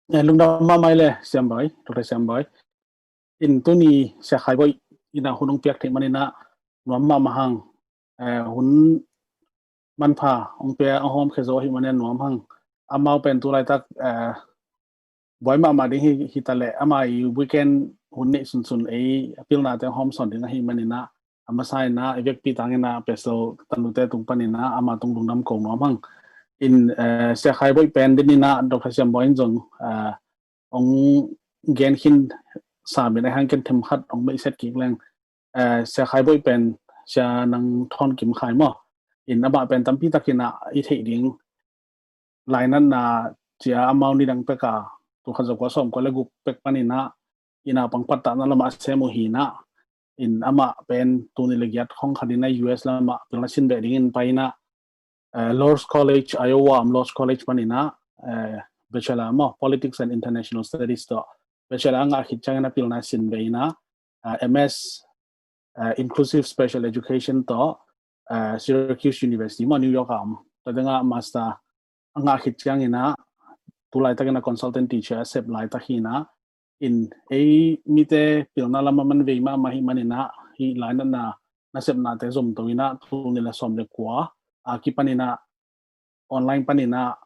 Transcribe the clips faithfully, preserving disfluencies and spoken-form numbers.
Eh, lungdam mahmah le Siam Bawi, Doctor Siam Bawi. In tuni Sia Khai Bawi in ah hun hong piak theih manin ah nuam mahmah hang, eh, hun manpha hong pia, hong hawmkhia zo ahih manin ah nuam hang. Amau pen tu laitak, eh, buai mahmah ding hi, hi ta leh ama i weekend hun neih sunsun ei a pilnate hong hawmsawn ding ahih manin ah a masa in ah i vekpi tangin ah Pastor Tanute tung panin ah ama tung lungdam ko nuam hang. In, eh, Sia Khai Bawi pen den in ah Doctor Siam Bawi in zong, eh, hong gen khin sam in ah hang ken themkhat hong beiset kik leng, eh, Sia Khai Bawi pen Sia Nang Thawn Kim Khai maw, in amah pen tampi takin ah i theih ding lainatna cia amau nidang pek a, tul khat za kua sawmkua le guk pek panin ah i naupang pattahna lamah sem uh hi in ah, in amah pen tul nih le giat khong khat in ah U S lamah pilna sin beh dingin pai in ah, eh, Loras College, Iowa om Loras College panin ah, eh, Bachelor maw, Politics and International Studies tawh Bachelor a ngah khit ciangin ah pilna sin beh in ah, eh, M S, eh, Inclusive Special Education tawh, eh, Syracuse University maw, New York a om, tua teng ah Master a ngah khit ciangin ah tu laitakin ah consultant teacher a sep laitak hi in ah, in ei mite pilna lam a man vei mahmah ahih manin ah hih lainatna nasepnate zomto in ah tul nih le sawm le kua a kipanin ah online panin ah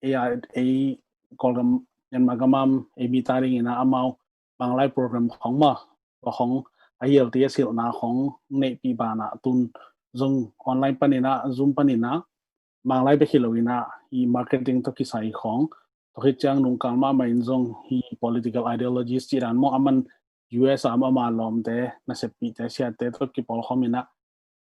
ei, ei Kawlgam, Myanmar gam a om ei mite adingin ah amau Manglai program khong maw, tua khong a I E L T S hilhna khong neihpih banah tun zong online panin ah, Zoom panin ah, Manglai bek hi lo in ah i marketing tawh kisai khong, tua khit ciang nungkal mahmah in zong hi political ideologies cih dan maw, a man U S a om ama lawmte, naseppihte, siate tawh kipawlkhawm in ah